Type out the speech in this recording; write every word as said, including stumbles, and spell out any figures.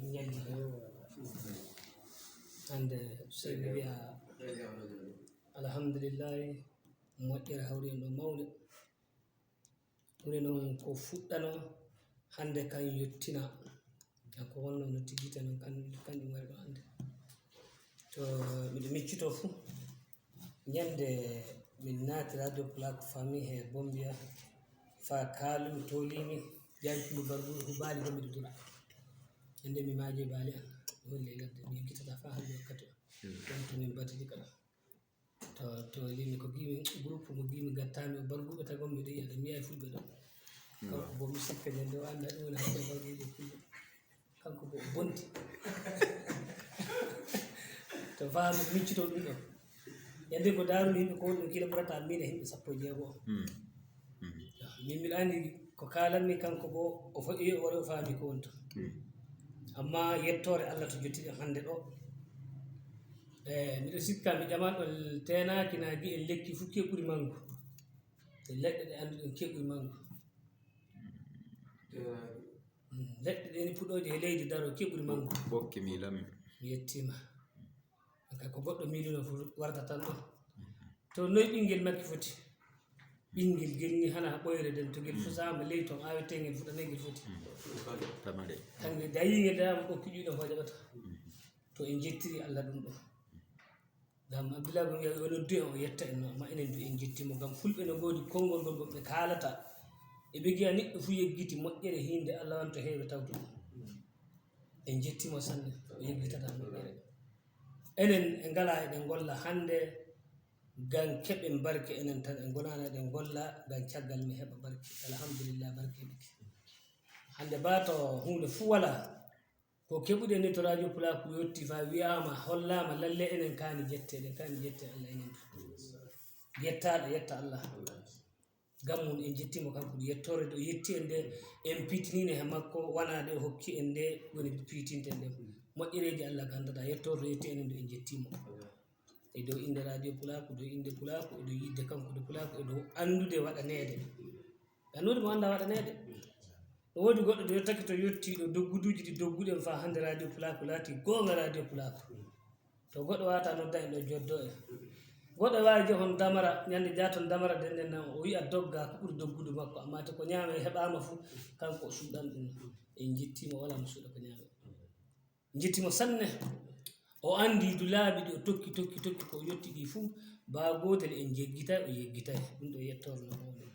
Ñalli hande sey mi wiya alhamdulillahi, moƴƴere hawri en ɗo mawde. Ɓuri noon ko fuɗɗano hande kan yettina. Kanko wonno no tigita noon kan, kanjum wari ɗo hande. To miɗo miccito fu, ñande min naati Radio Pulaaku Famille he Bombia, fa kaalumi, toolimi, ƴancumi barguɗo fu baali ko miɗo dura. Ñande mi maaji e baali an, mi holli e ladde, mi yejjitata fa hande wakkati o. Ɗon to min batidi kala. To, to limi ko gimi groupe mo gimi gattami o barguɓe tagon miɗo yiya ɗo mi yiya fulɓe ɗo. Kanko bo mi sikka ñande o anda ɗum woni hakkunde barguɓe fulɓe. Kanko bo o bonti. To faami miccito ɗum ɗo. Ñande ko daaruno yimɓe ko wonɗo kila ɓurata min e yimɓe sappo e jeego o. Min miɗo andi ko kalanmi kanko bo o foƴƴi o wari o faami ko woni ton. Amma yettore Allah to jottiɗen hande ɗo. E miɗo sikka mi ƴaman ɗon teenaaki na gi en lekki fu ke ɓuri mangu. E leɗɗe ɗe annduɗen ke ɓuri mangu. Mm, leɗɗe ɗe ni puɗooje e leydi daro ke ɓuri mangu. Ɓokke miilan mi. Mi yettima. Ka ko goɗɗo miilino fu warta tan ɗo. To noy ɓingel makki foti? Ɓingel gel ni hana ɓoyre den to gel fusaama ley ton awetengel fuɗanay gel foti. Tamare. Tan ngel dayi ngel dama ɓokki ƴuɗe ko jaɓata. To en jettiri Allah ɗum ɗo. Ngam Abdullahi bin Yawi o noddi en o yetta en no, amma enen du en jettimo ngam fulɓe no goodi konngol ngol ɓe kaalata. E ɓe giya neɗɗo fu yeggiti moƴƴere hinde Allah wanto heewe tawto ɗum. En jettimo sanne o yeggitata moƴƴere. Enen e ngala eɗen ngolla hande ngam keɓen barke enen tan, en gonano eɗen ngolla ngam caggal mi heɓa barke. Alhamdulillah, barke heɓike. Hande ba to hunde fu wala, ko keɓuɗen ni to Radio Pulaaku yotti fa wiyama, hollama lalle enen kani jette, eɗen kani jette Allah enen du. Yettaɗo yetta Allah. Ngam mum en jettimo kanko ɗum yettore ɗo yetti en nde, en piitinino he makko wona ɗe o hokki en nde woni piitinten ɗen. Moƴƴereeji Allah gandata yettore ɗo yetti enen ɗo en jettimo. E dow innde Radio Pulaaku, dow innde Pulaaku, e dow yidde kanko ɗo Pulaaku, e dow anndude waɗaneede. Anndude mo annda waɗaneede. No woodi goɗɗo ɗo yottake to yottiiɗo dogguduuji ɗi dogguɗen faa hannde Radio Pulaaku laati goonga Radio Pulaaku. To goɗɗo waawata nodda en ɗo joddo en. Goɗɗo waawi jehon damara, ñande jaaton damara den ɗen nan o wi'a dogga ko ɓuri doggudu makko, amma to ko ñaame heɓaama fu, kanko o suuɗan ɗum. En njettiima, wala mo suuɗa ko ñaame. Njettiimo sanne. O anndi du laabi ɗi o tokki, tokki, tokki ko o yotti ɗi fu, baa gootel en jeggitay, o yeggitay. Ɗum ɗo yettoore no mawni.